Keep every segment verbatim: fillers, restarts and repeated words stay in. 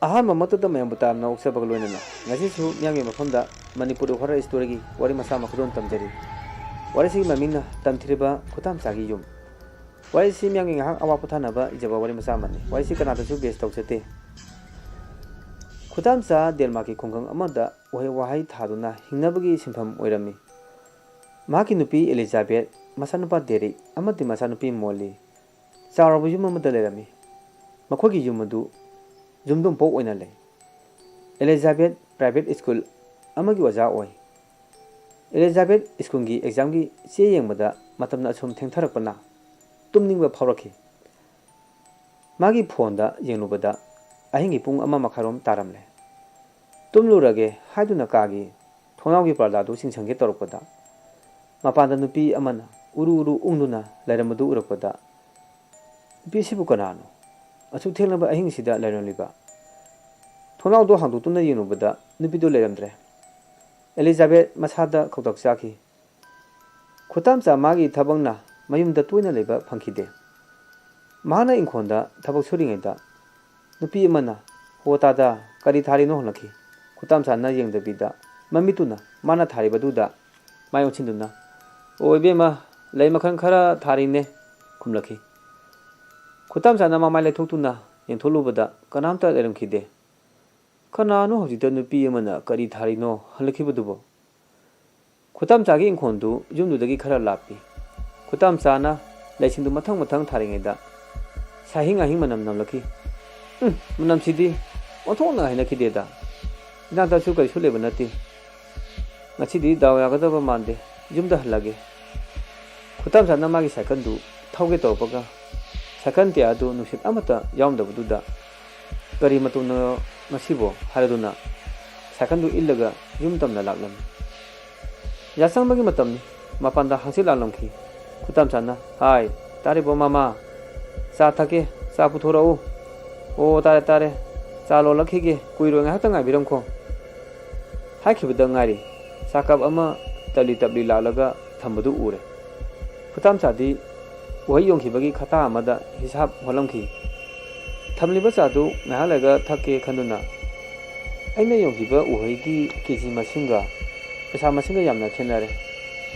ꯑꯍꯥꯟꯕꯃꯛꯇꯗ ꯃꯌꯥꯝꯕꯨ ꯇꯔꯥꯝꯅ ꯑꯣꯛꯆꯕꯒ ꯂꯣꯏꯅꯅ ꯉꯁꯤꯁꯨ ꯃꯤꯌꯥꯝꯒꯤ ꯃꯐꯝꯗ ꯃꯅꯤꯄꯨꯔꯤ ꯍꯣꯔꯔ ꯁ꯭ꯇꯣꯔꯤꯒꯤ ꯋꯥꯔꯤ ꯃꯆꯥ ꯑꯃꯈꯛꯇꯪ ꯇꯝꯖꯔꯤ꯫ ꯋꯥꯔꯤꯁꯤꯒꯤ ꯃꯃꯤꯡꯅ ꯇꯝꯊꯤꯔꯕ ꯈꯨꯠꯇꯥꯝꯆꯥꯒꯤ ꯌꯨꯝ꯫ ꯋꯥꯔꯤꯁꯤ ꯃꯤꯌꯥꯝꯒꯤ ꯉꯥꯏꯍꯥꯛ ꯑꯋꯥ ꯄꯣꯊꯥꯅꯕ ꯏꯖꯕ ꯋꯥꯔꯤ ꯃꯆꯥ ꯑꯃꯅꯤ꯫ ꯋꯥꯔꯤꯁꯤ ꯀꯅꯥꯗꯁꯨ ꯕꯦꯁ ꯇꯧꯖꯗꯦ꯫ ꯈꯨꯠꯇꯥꯝꯆꯥ ꯗꯦꯟꯃꯥꯔꯛꯀꯤ ꯈꯨꯡꯒꯪ ꯑꯃꯗ ꯎꯍꯩ ꯋꯥꯍꯩ ꯊꯥꯗꯨꯅ ꯍꯤꯡꯅꯕꯒꯤ ꯁꯤꯟꯐꯝ ꯑꯣꯏꯔꯝꯃꯤ꯫ ꯃꯍꯥꯛꯀꯤ ꯅꯨꯄꯤ ꯑꯦꯂꯤꯖꯥꯕꯦꯠ, ꯃꯆꯥꯅꯨꯄꯥ ꯗꯦꯔꯤꯛ ꯑꯃꯗꯤ ꯃꯆꯥꯅꯨꯄꯤ ꯃꯣꯂꯤ ꯆꯥꯎꯔꯕ ꯌꯨꯝ ꯑꯃꯗ ꯂꯩꯔꯝꯃꯤ꯫ ꯃꯈꯣꯏꯒꯤ ꯌꯨꯝ ꯑꯗꯨ ꯌꯨꯝꯗꯣꯡꯄꯣꯛ ꯑꯣꯏꯅ ꯂꯩ꯫ ꯑꯦꯂꯤꯖꯥꯕꯦꯠ ꯄ꯭ꯔꯥꯏꯚꯦꯠ ꯁ꯭ꯀꯨꯜ ꯑꯃꯒꯤ ꯑꯣꯖꯥ ꯑꯣꯏ꯫ ꯑꯦꯂꯤꯖꯥꯕꯦꯠ ꯁ꯭ꯀꯨꯜꯒꯤ ꯑꯦꯛꯖꯥꯝꯒꯤ ꯆꯦ ꯌꯦꯡꯕꯗ ꯃꯇꯝꯅ ꯑꯁꯨꯝ ꯊꯦꯡꯊꯔꯛꯄꯅ ꯇꯨꯝꯅꯤꯡꯕ ꯐꯥꯎꯔꯛꯈꯤ꯫ ꯃꯥꯒꯤ ꯐꯣꯟꯗ ꯌꯦꯡꯂꯨꯕꯗ ꯑꯍꯤꯡꯒꯤ ꯄꯨꯡ ꯑꯃ ꯃꯈꯥꯏꯔꯣꯝ ꯇꯥꯔꯝꯂꯦ꯫ ꯇꯨꯝꯂꯨꯔꯒꯦ ꯍꯥꯏꯗꯨꯅ ꯀꯥꯒꯤ ꯊꯣꯡꯅꯥꯎꯒꯤ ꯄꯔꯗꯥꯗꯨ ꯆꯤꯡꯁꯤꯟꯒꯦ ꯇꯧꯔꯛꯄꯗ ꯃꯄꯥꯟꯗ ꯅꯨꯄꯤ ꯑꯃꯅ ꯎꯔꯨ ꯎꯔꯨ ꯎꯪꯗꯨꯅ ꯂꯩꯔꯝꯕꯗꯨ ꯎꯔꯛꯄꯗ, "ꯅꯨꯄꯤꯁꯤꯕꯨ ꯀꯅꯥꯅꯣ? ꯑꯁꯨꯛ ꯊꯦꯡꯂꯕ ꯑꯍꯤꯡꯁꯤꯗ ꯂꯩꯔꯝꯂꯤꯕ?" ꯊꯣꯡꯅꯥꯎꯗꯨ ꯍꯥꯡꯗꯣꯛꯇꯨꯅ ꯌꯦꯡꯂꯨꯕꯗ ꯅꯨꯄꯤꯗꯨ ꯂꯩꯔꯝꯗ꯭ꯔꯦ꯫ ꯑꯦꯂꯤꯖꯥꯕꯦꯠ ꯃꯁꯥꯗ ꯈꯧꯇꯛ ꯆꯥꯈꯤ꯫ ꯈꯨꯠꯇꯥꯝꯆꯥ ꯃꯥꯒꯤ ꯊꯕꯛꯅ ꯃꯌꯨꯝꯗ ꯇꯣꯏꯅ ꯂꯩꯕ ꯐꯪꯈꯤꯗꯦ꯫ ꯃꯍꯥꯛꯅ ꯏꯪꯈꯣꯜꯗ ꯊꯕꯛ ꯁꯨꯔꯤꯉꯩꯗ ꯅꯨꯄꯤ ꯑꯃꯅ, "ꯍꯣ ꯇꯥꯗ, ꯀꯔꯤ ꯊꯥꯔꯤꯅꯣ?" ꯍꯪꯂꯛꯈꯤ꯫ ꯈꯨꯠꯇꯥꯝꯆꯥꯅ ꯌꯦꯡꯗꯕꯤꯗ ꯃꯃꯤꯠꯇꯨꯅ ꯃꯥꯅ ꯊꯥꯔꯤꯕꯗꯨꯗ ꯃꯥꯏ ꯑꯣꯟꯁꯤꯟꯗꯨꯅ, "ꯑꯣ ꯏꯕꯦꯝꯃ, ꯂꯩ ꯃꯈꯜ ꯈꯔ ꯊꯥꯔꯤꯅꯦ," ꯈꯨꯝꯂꯛꯈꯤ꯫ ꯈꯨꯠꯇꯥꯝꯆꯥꯅ ꯃꯃꯥꯏ ꯂꯩꯊꯣꯛꯇꯨꯅ ꯌꯦꯡꯊꯣꯛꯂꯨꯕꯗ ꯀꯅꯥꯝꯇ ꯂꯩꯔꯝꯈꯤꯗꯦ꯫ ꯀꯅꯥꯅꯣ ꯍꯧꯖꯤꯛꯇ ꯅꯨꯄꯤ ꯑꯃꯅ ꯀꯔꯤ ꯊꯥꯔꯤꯅꯣ ꯍꯪꯂꯛꯈꯤꯕꯗꯨꯕꯣ? ꯈꯨꯠꯇꯥꯝꯆꯥꯒꯤ ꯏꯪꯈꯣꯜꯗꯨ ꯌꯨꯝꯗꯨꯗꯒꯤ ꯈꯔ ꯂꯥꯞꯄꯤ꯫ ꯈꯨꯠꯇꯥꯝꯆꯥꯅ ꯂꯩꯁꯤꯡꯗꯨ ꯃꯊꯪ ꯃꯊꯪ ꯊꯥꯔꯤꯉꯩꯗ ꯁꯥꯍꯤꯡ ꯉꯥꯍꯤꯡ ꯃꯅꯝ ꯅꯝꯂꯛꯈꯤ꯫ "ꯎꯝ, ꯃꯅꯝꯁꯤꯗꯤ ꯑꯣꯟꯊꯣꯛꯅ ꯍꯩꯅꯈꯤꯗꯦꯗ꯫ ꯏꯅꯥꯛꯇꯁꯨ ꯀꯔꯤꯁꯨ ꯂꯩꯕ ꯅꯠꯇꯦ꯫ ꯉꯁꯤꯗꯤ ꯗꯥꯎ ꯌꯥꯒꯗꯕ ꯃꯥꯟꯗꯦ꯫ ꯌꯨꯝꯗ ꯍꯜꯂꯒꯦ꯫" ꯈꯨꯠꯇꯥꯝꯆꯥꯅ ꯃꯥꯒꯤ ꯁꯥꯏꯀꯜꯗꯨ ꯊꯧꯒꯦ ꯇꯧꯔꯛꯄꯒ, ꯁꯥꯏꯀꯜ ꯇꯌꯥꯔꯗꯨ ꯅꯨꯡꯁꯤꯠ ꯑꯃꯠꯇ ꯌꯥꯎꯔꯝꯗꯕꯗꯨꯗ ꯀꯔꯤ ꯃꯇꯧꯅꯣ ꯉꯁꯤꯕꯣ ꯍꯥꯏꯔꯗꯨꯅ ꯁꯥꯏꯀꯜꯗꯨ ꯏꯜꯂꯒ ꯌꯨꯝ ꯇꯝꯅ ꯂꯥꯛꯂꯝꯃꯤ꯫ ꯌꯥꯆꯪꯕꯒꯤ ꯃꯇꯝꯅꯤ꯫ ꯃꯄꯥꯟꯗ ꯍꯪꯆꯤꯠ ꯂꯥꯡꯂꯝꯈꯤ꯫ ꯈꯨꯠꯇꯥꯝꯆꯥꯅ, "ꯍꯥꯏ, ꯇꯥꯔꯤꯕꯣ ꯃꯃꯥ? ꯆꯥ ꯊꯛꯀꯦ, ꯆꯥ ꯄꯨꯊꯣꯔꯛꯎ꯫" "ꯑꯣ, ꯇꯥꯔꯦ, ꯇꯥꯔꯦ꯫ ꯆꯥ ꯂꯣꯜꯂꯛꯈꯤꯒꯦ, ꯀꯨꯏꯔꯣꯏ, ꯉꯥꯏꯍꯥꯛꯇ ꯉꯥꯏꯕꯤꯔꯝꯈꯣ꯫" ꯍꯥꯏꯈꯤꯕꯗ ꯉꯥꯏꯔꯤ꯫ ꯆꯥ ꯀꯞ ꯑꯃ ꯇꯞꯂꯤ ꯇꯞꯂꯤ ꯂꯥꯛꯂꯒ ꯊꯝꯕꯗꯨ ꯎꯔꯦ꯫ ꯈꯨꯠꯇꯥꯝꯆꯥꯗꯤ ꯎꯍꯩ ꯌꯣꯟꯈꯤꯕꯒꯤ ꯈꯇꯥ ꯑꯃꯗ ꯍꯤꯁꯥꯞ ꯍꯣꯜꯂꯝꯈꯤ꯫ ꯊꯝꯂꯤꯕ ꯆꯥꯗꯨ ꯉꯥꯏꯍꯥꯛ ꯂꯩꯔꯒ ꯊꯛꯀꯦ ꯈꯟꯗꯨꯅ ꯑꯩꯅ ꯌꯣꯟꯈꯤꯕ ꯎꯍꯩꯒꯤ ꯀꯦ ꯖꯤ ꯃꯁꯤꯡꯒ ꯄꯩꯁꯥ ꯃꯁꯤꯡꯒ ꯌꯥꯝꯅ ꯈꯦꯠꯅꯔꯦ꯫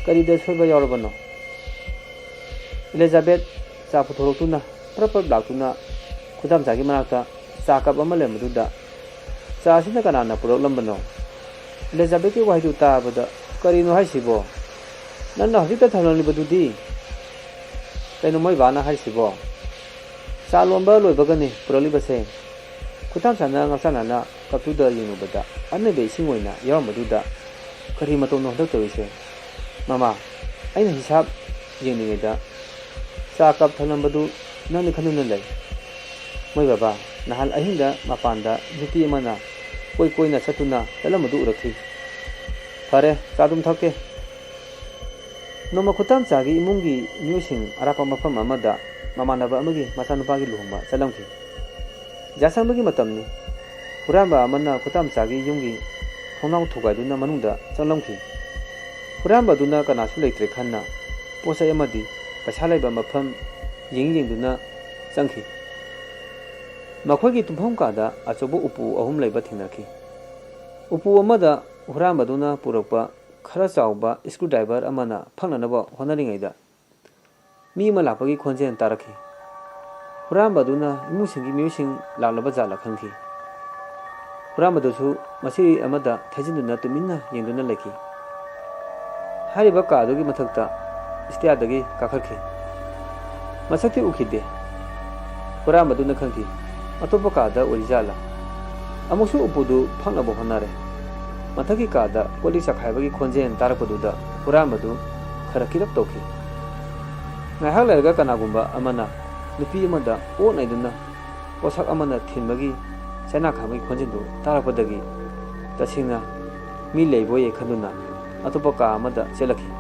ꯀꯔꯤꯗ ꯁꯣꯏꯕ ꯌꯥꯎꯔꯕꯅꯣ? ꯏꯂꯤꯖꯥꯕꯦꯠ ꯆꯥ ꯄꯨꯊꯣꯔꯛꯇꯨꯅ ꯄ꯭ꯔꯞ ꯄ꯭ꯔꯞ ꯂꯥꯛꯇꯨꯅ ꯈꯨꯗꯥꯝꯆꯥꯒꯤ ꯃꯅꯥꯛꯇ ꯆꯥ ꯀꯞ ꯑꯃ ꯂꯩꯔꯝꯕꯗꯨꯗ, "ꯆꯥ ꯑꯁꯤꯅ ꯀꯅꯥꯅ ꯄꯨꯔꯛꯂꯝꯕꯅꯣ?" ꯏꯂꯤꯖꯥꯕꯦꯠꯀꯤ ꯋꯥꯍꯩꯗꯨ ꯇꯥꯕꯗ, "ꯀꯔꯤꯅꯣ ꯍꯥꯏꯁꯤꯕꯣ? ꯅꯪꯅ ꯍꯧꯖꯤꯛꯇ ꯊꯝꯂꯝꯂꯤꯕꯗꯨꯗꯤ?" "ꯀꯩꯅꯣ ꯃꯣꯏ ꯕꯥꯅ ꯍꯥꯏꯁꯤꯕꯣ? ꯆꯥ ꯂꯣꯟꯕ ꯂꯣꯏꯕꯒꯅꯤ ꯄꯨꯔꯛꯂꯤꯕꯁꯦ꯫" ꯈꯨꯗꯥꯝꯆꯥꯅ ꯉꯥꯛꯆꯥꯅꯅ ꯀꯞꯇꯨꯗ ꯌꯦꯡꯂꯨꯕꯗ, ꯑꯅꯩꯕ ꯏꯁꯤꯡ ꯑꯣꯏꯅ ꯌꯥꯎꯔꯝꯕꯗꯨꯗ, "ꯀꯔꯤ ꯃꯇꯧꯅꯣ ꯍꯟꯗꯛ ꯇꯧꯔꯤꯁꯦ? ꯃꯃꯥ, ꯑꯩꯅ ꯍꯤꯁꯥꯞ ꯌꯦꯡꯂꯤꯉꯩꯗ ꯆꯥ ꯀꯞ ꯊꯝꯂꯝꯕꯗꯨ ꯅꯪꯅꯤ ꯈꯟꯗꯨꯅ ꯂꯩ꯫ ꯃꯣꯏ ꯕꯕꯥ, ꯅꯍꯥꯟ ꯑꯍꯤꯡꯗ ꯃꯄꯥꯟꯗ ꯅꯨꯄꯤ ꯑꯃꯅ ꯀꯣꯏ ꯀꯣꯏꯅ ꯆꯠꯇꯨꯅ ꯆꯠꯂꯝꯕꯗꯨ ꯎꯔꯛꯈꯤ꯫ ꯐꯔꯦ, ꯆꯥ ꯑꯗꯨꯝ ꯊꯛꯀꯦ꯫" ꯅꯣꯡꯃ ꯈꯨꯗꯥꯝꯆꯥꯒꯤ ꯏꯃꯨꯡꯒꯤ ꯃꯤꯑꯣꯏꯁꯤꯡ ꯑꯔꯥꯞꯄ ꯃꯐꯝ ꯑꯃꯗ ꯃꯃꯥꯟꯅꯕ ꯑꯃꯒꯤ ꯃꯆꯥꯅꯨꯄꯥꯒꯤ ꯂꯨꯍꯣꯡꯕ ꯆꯠꯂꯝꯈꯤ꯫ ꯌꯥꯆꯪꯕꯒꯤ ꯃꯇꯝꯅꯤ꯫ ꯍꯨꯔꯥꯟꯕ ꯑꯃꯅ ꯈꯨꯗꯥꯝꯆꯥꯒꯤ ꯌꯨꯝꯒꯤ ꯊꯣꯡꯅꯥꯎ ꯊꯨꯒꯥꯏꯗꯨꯅ ꯃꯅꯨꯡꯗ ꯆꯪꯂꯝꯈꯤ꯫ ꯍꯨꯔꯥꯟꯕꯗꯨꯅ ꯀꯅꯥꯁꯨ ꯂꯩꯇ꯭ꯔꯦ ꯈꯟꯅ ꯄꯣꯠ ꯆꯩ ꯑꯃꯗꯤ ꯄꯩꯁꯥ ꯂꯩꯕ ꯃꯐꯝ ꯌꯦꯡ ꯌꯦꯡꯗꯨꯅ ꯆꯪꯈꯤ꯫ ꯃꯈꯣꯏꯒꯤ ꯇꯨꯝꯐꯝ ꯀꯥꯗ ꯑꯆꯧꯕ ꯎꯄꯨ ꯑꯍꯨꯝ ꯂꯩꯕ ꯊꯦꯡꯅꯈꯤ꯫ ꯎꯄꯨ ꯑꯃꯗ ꯍꯨꯔꯥꯟꯕꯗꯨꯅ ꯄꯨꯔꯛꯄ ꯈꯔ ꯆꯥꯎꯕ screwdriver ꯑꯃꯅ ꯐꯛꯅꯅꯕ ꯍꯣꯠꯅꯔꯤꯉꯩꯗ, ꯃꯤ ꯑꯃ ꯂꯥꯛꯄꯒꯤ ꯈꯣꯟꯖꯦꯜ ꯇꯥꯔꯛꯈꯤ꯫ ꯍꯨꯔꯥꯟꯕꯗꯨꯅ ꯏꯃꯨꯡꯁꯤꯡꯒꯤ ꯃꯤꯑꯣꯏꯁꯤꯡ ꯂꯥꯛꯂꯕ ꯖꯥꯠꯂ ꯈꯟꯈꯤ꯫ ꯍꯨꯔꯥꯟꯕꯗꯨꯁꯨ ꯃꯁꯤ ꯑꯃꯗ ꯊꯩꯖꯤꯟꯗꯨꯅ ꯇꯨꯃꯤꯟꯅ ꯌꯦꯡꯗꯨꯅ ꯂꯩꯈꯤ꯫ ꯍꯥꯏꯔꯤꯕ ꯀꯥ ꯑꯗꯨꯒꯤ ꯃꯊꯛꯇ stairꯗꯒꯤ ꯀꯥꯈꯠꯈꯤ꯫ ꯃꯁꯛꯇꯤ ꯎꯈꯤꯗꯦ꯫ ꯍꯨꯔꯥꯟꯕꯗꯨꯅ ꯈꯟꯈꯤ, "ꯑꯇꯣꯞꯄ ꯀꯥꯗ ꯑꯣꯏꯔꯤꯖꯥꯠꯂꯥ?" ꯑꯃꯨꯛꯁꯨ ꯎꯄꯨꯗꯨ ꯐꯛꯅꯕ ꯍꯣꯠꯅꯔꯦ꯫ ꯃꯊꯛꯀꯤ ꯀꯥꯗ ꯀꯣꯜꯂꯤꯛ ꯆꯥꯈꯥꯏꯕꯒꯤ ꯈꯣꯟꯖꯦꯜ ꯇꯥꯔꯛꯄꯗꯨꯗ ꯍꯨꯔꯥꯟꯕꯗꯨ ꯈꯔ ꯀꯤꯔꯞ ꯇꯧꯈꯤ꯫ ꯉꯥꯏꯍꯥꯛ ꯂꯩꯔꯒ ꯀꯅꯥꯒꯨꯝꯕ ꯑꯃꯅ ꯅꯨꯄꯤ ꯑꯃꯗ ꯑꯣꯠ ꯅꯩꯗꯨꯅ ꯄꯣꯠꯁꯛ ꯑꯃꯅ ꯊꯤꯟꯕꯒꯤ ꯆꯩꯅꯥ ꯈꯥꯡꯕꯒꯤ ꯈꯣꯟꯖꯦꯜꯗꯨ ꯇꯥꯔꯛꯄꯗꯒꯤ ꯇꯁꯦꯡꯅ ꯃꯤ ꯂꯩꯕꯣꯏꯌꯦ ꯈꯟꯗꯨꯅ ꯑꯇꯣꯞꯄ ꯀꯥ ꯑꯃꯗ ꯆꯦꯜꯂꯛꯈꯤ꯫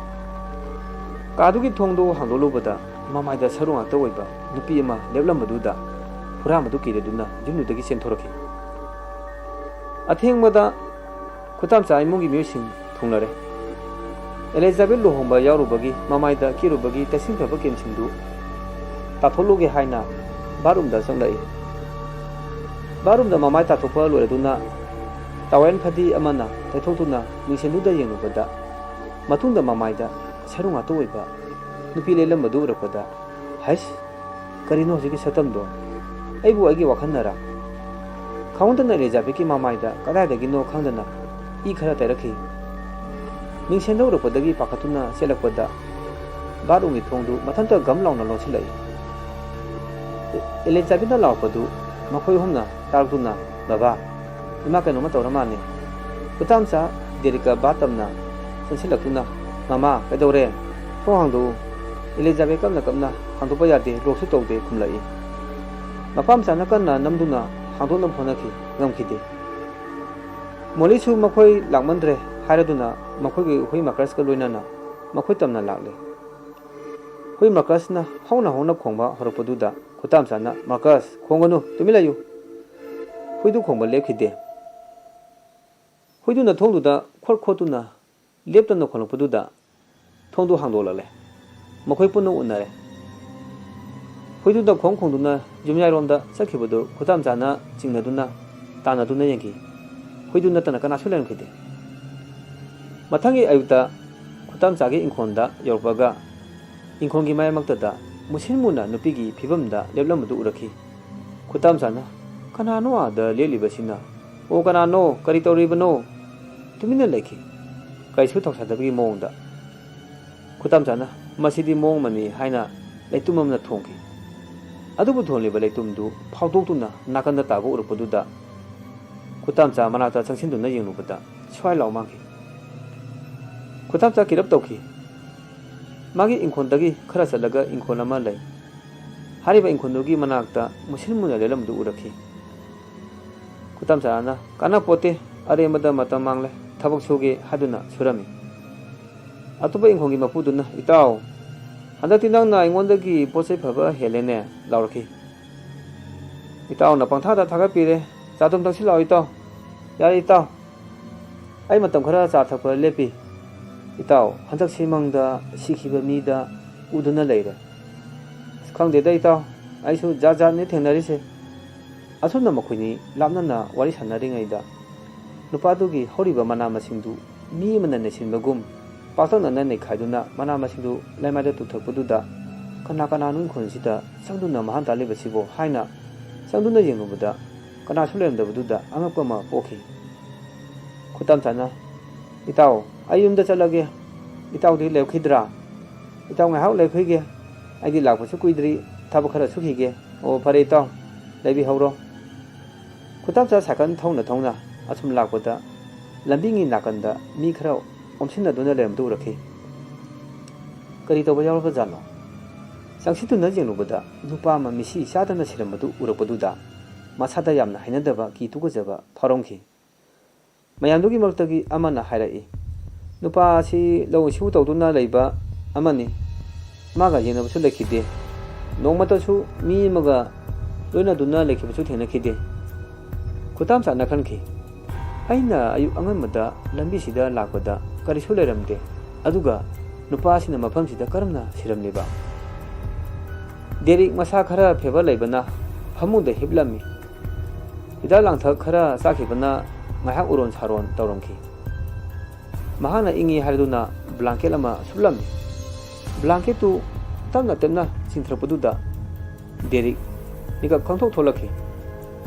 ꯀꯥꯗꯨꯒꯤ ꯊꯣꯡꯗꯨ ꯍꯥꯡꯗꯣꯛꯂꯨꯕꯗ ꯃꯃꯥꯏꯗ ꯁꯔꯨ ꯉꯥꯛꯇ ꯑꯣꯏꯕ ꯅꯨꯄꯤ ꯑꯃ ꯂꯦꯞꯂꯝꯕꯗꯨꯗ ꯍꯨꯔꯥꯟꯕꯗꯨ ꯀꯤꯔꯗꯨꯅ ꯌꯨꯝꯗꯨꯗꯒꯤ ꯆꯦꯟꯊꯣꯔꯛꯈꯤ꯫ ꯑꯊꯦꯡꯕꯗ ꯈꯨꯗꯥꯝꯆꯥ ꯏꯃꯨꯡꯒꯤ ꯃꯤꯑꯣꯏꯁꯤꯡ ꯊꯨꯡꯂꯔꯦ꯫ ꯑꯦꯂꯤꯖꯥꯕꯦꯠ ꯂꯨꯍꯣꯡꯕ ꯌꯥꯎꯔꯨꯕꯒꯤ ꯃꯃꯥꯏꯗ ꯀꯤꯔꯨꯕꯒꯤ ꯇꯩꯁꯤꯟꯈ꯭ꯔꯕ ꯀ꯭ꯔꯤꯝꯁꯤꯡꯗꯨ ꯇꯥꯊꯣꯛꯂꯨꯒꯦ ꯍꯥꯏꯅ ꯕꯥꯠꯔꯨꯝꯗ ꯆꯪꯂꯛꯏ꯫ ꯕꯥꯠꯔꯨꯝꯗ ꯃꯃꯥꯏ ꯇꯥꯊꯣꯛꯄ ꯂꯣꯏꯔꯗꯨꯅ ꯇꯥꯋꯦꯜ ꯐꯗꯤ ꯑꯃꯅ ꯇꯩꯊꯣꯛꯇꯨꯅ ꯃꯤꯡꯁꯦꯟꯗꯨꯗ ꯌꯦꯡꯂꯨꯕꯗ, ꯃꯇꯨꯡꯗ ꯃꯃꯥꯏꯗ ꯁꯔꯨ ꯉꯥꯛꯇ ꯑꯣꯏꯕ ꯅꯨꯄꯤ ꯂꯦꯞꯂꯝꯕꯗꯨ ꯎꯔꯛꯄꯗ, "ꯍꯩꯁ, ꯀꯔꯤꯅꯣ ꯍꯧꯖꯤꯛꯀꯤ ꯁꯛꯇꯝꯗꯣ? ꯑꯩꯕꯨ ꯑꯩꯒꯤ ꯋꯥꯈꯜꯅꯔꯥ?" ꯈꯪꯍꯧꯗꯅ ꯏꯂꯤꯖꯥꯕꯦꯠꯀꯤ ꯃꯃꯥꯏꯗ ꯀꯗꯥꯏꯗꯒꯤꯅꯣ ꯈꯪꯗꯅ ꯏ ꯈꯔ ꯇꯩꯔꯛꯈꯤ꯫ ꯃꯤꯡꯁꯦꯟꯗ ꯎꯔꯛꯄꯗꯒꯤ ꯄꯥꯈꯠꯇꯨꯅ ꯆꯦꯜꯂꯛꯄꯗ, ꯕꯥꯠꯔꯨꯝꯒꯤ ꯊꯣꯡꯗꯨ ꯃꯊꯟꯇ ꯒꯝ ꯂꯥꯎꯅ ꯂꯣꯟꯁꯤꯜꯂꯛꯏ꯫ ꯏꯂꯤꯖꯥꯕꯦꯠꯅ ꯂꯥꯎꯔꯛꯄꯗꯨ ꯃꯈꯣꯏ ꯑꯍꯨꯝꯅ ꯇꯥꯔꯛꯇꯨꯅ, "ꯕꯕꯥ, ꯏꯃꯥ ꯀꯩꯅꯣꯝꯃ ꯇꯧꯔ ꯃꯥꯜꯂꯦ꯫" ꯈꯨꯇꯥꯝꯆꯥ ꯗꯦꯔꯤꯛꯀ ꯕꯥꯠ ꯇꯝꯅ ꯆꯪꯁꯤꯜꯂꯛꯇꯨꯅ, "ꯃꯃꯥ, ꯀꯩꯗꯧꯔꯦ? ꯊꯣꯡ ꯍꯥꯡꯗꯣꯛꯎ꯫" ꯏꯂꯤꯖꯥꯕꯦꯠ ꯀꯞꯅ ꯀꯞꯅ, "ꯍꯥꯡꯗꯣꯛꯄ ꯌꯥꯗꯦ, ꯂꯣꯛꯁꯨ ꯇꯧꯗꯦ," ꯈꯨꯝꯂꯛꯏ꯫ ꯃꯄꯥꯝꯆꯥꯅ ꯀꯟꯅ ꯅꯝꯗꯨꯅ ꯍꯥꯡꯗꯣꯛꯅꯕ ꯍꯣꯠꯅꯈꯤ, ꯉꯝꯈꯤꯗꯦ꯫ ꯃꯣꯂꯤꯁꯨ ꯃꯈꯣꯏ ꯂꯥꯛꯃꯟꯗ꯭ꯔꯦ ꯍꯥꯏꯔꯗꯨꯅ ꯃꯈꯣꯏꯒꯤ ꯍꯨꯏ ꯃꯥꯔꯀꯁꯀ ꯂꯣꯏꯅꯅ ꯃꯈꯣꯏ ꯇꯝꯅ ꯂꯥꯛꯂꯦ꯫ ꯍꯨꯏ ꯃꯥꯔꯀꯁꯅ ꯍꯧꯅ ꯍꯧꯅ ꯈꯣꯡꯕ ꯍꯧꯔꯛꯄꯗꯨꯗ ꯈꯨꯇꯥꯝꯆꯥꯅ, "ꯃꯥꯔꯀꯁ, ꯈꯣꯡꯒꯅꯨ, ꯇꯨꯃꯤꯟ ꯂꯩꯌꯨ꯫" ꯍꯨꯏꯗꯨ ꯈꯣꯡꯕ ꯂꯦꯞꯈꯤꯗꯦ꯫ ꯍꯨꯏꯗꯨꯅ ꯊꯣꯡꯗꯨꯗ ꯈꯣꯠ ꯈꯣꯠꯇꯨꯅ ꯂꯦꯞꯇꯅ ꯈꯣꯡꯂꯛꯄꯗꯨꯗ ꯊꯣꯡꯗꯨ ꯍꯥꯡꯗꯣꯛꯂꯛꯂꯦ꯫ ꯃꯈꯣꯏ ꯄꯨꯟꯅ ꯎꯅꯔꯦ꯫ ꯍꯨꯏꯗꯨꯅ ꯈꯣꯡ ꯈꯣꯡꯗꯨꯅ ꯌꯨꯝꯌꯥꯏꯔꯣꯝꯗ ꯆꯠꯈꯤꯕꯗꯨ ꯈꯨꯇꯥꯝꯆꯥꯅ ꯆꯤꯡꯅꯗꯨꯅ ꯇꯥꯟꯅꯗꯨꯅ ꯌꯦꯡꯈꯤ꯫ ꯍꯨꯏꯗꯨ ꯅꯠꯇꯅ ꯀꯅꯥꯁꯨ ꯂꯩꯔꯝꯈꯤꯗꯦ꯫ ꯃꯊꯪꯒꯤ ꯑꯌꯨꯛꯇ ꯈꯨꯇꯥꯝꯆꯥꯒꯤ ꯏꯪꯈꯣꯜꯗ ꯌꯧꯔꯛꯄꯒ, ꯏꯪꯈꯣꯜꯒꯤ ꯃꯌꯥꯏꯃꯛꯇꯗ ꯃꯨꯁꯤꯟ ꯃꯨꯅ ꯅꯨꯄꯤꯒꯤ ꯐꯤꯕꯝꯗ ꯂꯦꯞꯂꯝꯕꯗꯨ ꯎꯔꯛꯈꯤ꯫ ꯈꯨꯇꯥꯝꯆꯥꯅ, "ꯀꯅꯥꯅꯣ ꯑꯥꯗ ꯂꯦꯞꯂꯤꯕꯁꯤꯅ? ꯑꯣ, ꯀꯅꯥꯅꯣ? ꯀꯔꯤ ꯇꯧꯔꯤꯕꯅꯣ?" ꯇꯨꯃꯤꯟꯅ ꯂꯩꯈꯤ, ꯀꯔꯤꯁꯨ ꯊꯧꯁꯥꯗꯕꯒꯤ ꯃꯑꯣꯡꯗ꯫ ꯈꯨꯇꯥꯝꯆꯥꯅ, "ꯃꯁꯤꯗꯤ ꯃꯑꯣꯡ ꯑꯃꯅꯤ" ꯍꯥꯏꯅ ꯂꯩꯇꯨꯝ ꯑꯃꯅ ꯊꯣꯝꯈꯤ꯫ ꯑꯗꯨꯕꯨ ꯊꯣꯝꯂꯤꯕ ꯂꯩꯇꯨꯝꯗꯨ ꯐꯥꯎꯗꯣꯛꯇꯨꯅ ꯅꯥꯀꯟꯗ ꯇꯥꯕ ꯎꯔꯛꯄꯗꯨꯗ, ꯈꯨꯇꯥꯝꯆꯥ ꯃꯅꯥꯛꯇ ꯆꯪꯁꯤꯟꯗꯨꯅ ꯌꯦꯡꯂꯨꯕꯗ, ꯁ꯭ꯋꯥꯏ ꯂꯥꯎ ꯃꯥꯡꯈꯤ꯫ ꯈꯨꯇꯥꯝꯆꯥ ꯀꯤꯔꯞ ꯇꯧꯈꯤ꯫ ꯃꯥꯒꯤ ꯏꯪꯈꯣꯜꯗꯒꯤ ꯈꯔ ꯆꯠꯂꯒ ꯏꯪꯈꯣꯜ ꯑꯃ ꯂꯩ꯫ ꯍꯥꯏꯔꯤꯕ ꯏꯪꯈꯣꯜꯗꯨꯒꯤ ꯃꯅꯥꯛꯇ ꯃꯨꯁꯤꯟ ꯃꯨꯅ ꯂꯦꯞꯂꯝꯕꯗꯨ ꯎꯔꯛꯈꯤ꯫ ꯈꯨꯇꯥꯝꯆꯥꯅ, "ꯀꯥꯟꯅꯄꯣꯠꯇꯦ, ꯑꯔꯦꯝꯕꯗ ꯃꯇꯝ ꯃꯥꯡꯂꯦ, ꯊꯕꯛ ꯁꯨꯒꯦ" ꯍꯥꯏꯗꯨꯅ ꯁꯨꯔꯝꯃꯤ꯫ ꯑꯇꯣꯞꯄ ꯏꯪꯈꯣꯜꯒꯤ ꯃꯄꯨꯗꯨꯅ, "ꯏꯇꯥꯎ, ꯍꯟꯗꯛꯇꯤ ꯅꯪꯅ ꯑꯩꯉꯣꯟꯗꯒꯤ ꯄꯣꯠ ꯆꯩ ꯐꯕ ꯍꯦꯜꯂꯦꯅꯦ" ꯂꯥꯎꯔꯛꯈꯤ꯫ "ꯏꯇꯥꯎꯅ ꯄꯪꯊꯥꯗ ꯊꯥꯒꯠꯄꯤꯔꯦ, ꯆꯥ ꯗꯨꯝ ꯊꯛꯁꯤ ꯂꯥꯛꯑꯣ ꯏꯇꯥꯎ꯫" "ꯌꯥꯔꯦ ꯏꯇꯥꯎ, ꯑꯩ ꯃꯇꯝ ꯈꯔ ꯆꯥ ꯊꯛꯄ ꯂꯦꯞꯄꯤ꯫ ꯏꯇꯥꯎ, ꯍꯟꯗꯛꯁꯤ ꯃꯪꯗ ꯁꯤꯈꯤꯕ ꯃꯤꯗ ꯎꯗꯨꯅ ꯂꯩꯔꯦ꯫ ꯑꯁ, ꯈꯪꯗꯦꯗ ꯏꯇꯥꯎ, ꯑꯩꯁꯨ ꯖꯥꯠ ꯖꯥꯠꯅꯤ ꯊꯦꯡꯅꯔꯤꯁꯦ꯫ ꯑꯁꯨꯝꯅ ꯃꯈꯣꯏꯅꯤ ꯂꯥꯞꯅꯅ ꯋꯥꯔꯤ ꯁꯥꯟꯅꯔꯤꯉꯩꯗ, ꯅꯨꯄꯥꯗꯨꯒꯤ ꯍꯧꯔꯤꯕ ꯃꯅꯥ ꯃꯁꯤꯡꯗꯨ ꯃꯤ ꯑꯃꯅ ꯅꯩꯁꯤꯟꯕꯒꯨꯝ ꯄꯥꯛꯇꯛꯅꯅ ꯅꯩꯈꯥꯏꯗꯨꯅ ꯃꯅꯥ ꯃꯁꯤꯡꯗꯨ ꯂꯩꯃꯥꯏꯗ ꯇꯨꯊꯔꯛꯄꯗꯨꯗ, "ꯀꯅꯥ ꯀꯅꯥꯅꯣ ꯏꯪꯈꯣꯜꯁꯤꯗ ꯆꯪꯗꯨꯅ ꯃꯍꯥꯟ ꯇꯥꯜꯂꯤꯕꯁꯤꯕꯣ?" ꯍꯥꯏꯅ ꯆꯪꯗꯨꯅ ꯌꯦꯡꯂꯨꯕꯗ, ꯀꯅꯥꯁꯨ ꯂꯩꯔꯝꯗꯕꯗꯨꯗ ꯑꯉꯛꯄ ꯑꯃ ꯄꯣꯛꯈꯤ꯫ ꯈꯨꯇꯝꯆꯥꯅ, "ꯏꯇꯥꯎ, ꯑꯩ ꯌꯨꯝꯗ ꯆꯠꯂꯒꯦ꯫ ꯏꯇꯥꯎꯗꯤ ꯂꯩꯔꯛꯈꯤꯗ꯭ꯔꯥ? ꯏꯇꯥꯎ ꯉꯥꯏꯍꯥꯛ ꯂꯩꯈꯤꯒꯦ꯫ ꯑꯩꯗꯤ ꯂꯥꯛꯄꯁꯨ ꯀꯨꯏꯗ꯭ꯔꯤ, ꯊꯕꯛ ꯈꯔ ꯁꯨꯈꯤꯒꯦ꯫" "ꯑꯣ, ꯐꯔꯦ ꯏꯇꯥꯎ, ꯂꯩꯕꯤꯍꯧꯔꯣ꯫" ꯈꯨꯇꯝꯆꯥ ꯁꯥꯏꯀꯜ ꯊꯧꯅ ꯊꯧꯅ ꯑꯁꯨꯝ ꯂꯥꯛꯄꯗ, ꯂꯝꯕꯤꯒꯤ ꯅꯥꯀꯟꯗ ꯃꯤ ꯈꯔ ꯑꯣꯝꯁꯤꯟꯅꯗꯨꯅ ꯂꯩꯔꯝꯕꯗꯨ ꯎꯔꯛꯈꯤ꯫ "ꯀꯔꯤ ꯇꯧꯕ ꯌꯥꯎꯔꯕꯖꯥꯠꯅꯣ?" ꯆꯪꯁꯤꯟꯗꯨꯅ ꯌꯦꯡꯂꯨꯕꯗ, ꯅꯨꯄꯥ ꯑꯃ ꯃꯤꯠꯁꯤ ꯆꯥꯗꯅ ꯁꯤꯔꯝꯕꯗꯨ ꯎꯔꯛꯄꯗꯨꯗ, ꯃꯁꯥꯗ ꯌꯥꯝꯅ ꯍꯩꯅꯗꯕ, ꯀꯤ ꯇꯨꯀꯠꯆꯕ ꯐꯥꯎꯔꯝꯈꯤ꯫ ꯃꯌꯥꯝꯗꯨꯒꯤ ꯃꯔꯛꯇꯒꯤ ꯑꯃꯅ ꯍꯥꯏꯔꯛꯏ, "ꯅꯨꯄꯥ ꯑꯁꯤ ꯂꯧꯎ ꯁꯤꯡꯎ ꯇꯧꯗꯨꯅ ꯂꯩꯕ ꯑꯃꯅꯤ꯫ ꯃꯥꯒ ꯌꯦꯡꯅꯕꯁꯨ ꯂꯩꯈꯤꯗꯦ꯫ ꯅꯣꯡꯃꯇꯁꯨ ꯃꯤ ꯑꯃꯒ ꯂꯣꯏꯅꯗꯨꯅ ꯂꯩꯈꯤꯕꯁꯨ ꯊꯦꯡꯅꯈꯤꯗꯦ꯫" ꯈꯨꯇꯥꯝꯆꯥꯅ ꯈꯟꯈꯤ, "ꯑꯩꯅ ꯑꯌꯨꯛ ꯑꯉꯟꯕꯗ ꯂꯝꯕꯤꯁꯤꯗ ꯂꯥꯛꯄꯗ ꯀꯔꯤꯁꯨ ꯂꯩꯔꯝꯗꯦ꯫ ꯑꯗꯨꯒ ꯅꯨꯄꯥ ꯑꯁꯤꯅ ꯃꯐꯝꯁꯤꯗ ꯀꯔꯝꯅ ꯁꯤꯔꯝꯂꯤꯕ?" ꯗꯦꯔꯤꯛ ꯃꯁꯥ ꯈꯔ ꯐꯦꯕ ꯂꯩꯕꯅ ꯐꯃꯨꯡꯗ ꯍꯤꯞꯂꯝꯃꯤ꯫ ꯍꯤꯗꯥꯛ ꯂꯥꯡꯊꯛ ꯈꯔ ꯆꯥꯈꯤꯕꯅ ꯉꯥꯏꯍꯥꯛ ꯎꯔꯣꯟ ꯁꯥꯔꯣꯟ ꯇꯧꯔꯝꯈꯤ꯫ ꯃꯍꯥꯛꯅ ꯏꯪꯉꯤ ꯍꯥꯏꯗꯨꯅ ꯕ꯭ꯂꯥꯡꯀꯦꯠ ꯑꯃ ꯁꯨꯞꯂꯝꯃꯤ꯫ ꯕ꯭ꯂꯥꯡꯀꯦꯠꯇꯨ ꯇꯞꯅ ꯇꯞꯅ ꯆꯤꯡꯊꯔꯛꯄꯗꯨꯗ ꯗꯦꯔꯤꯛ ꯃꯤꯀꯞ ꯈꯪꯊꯣꯛ ꯊꯣꯛꯂꯛꯈꯤ꯫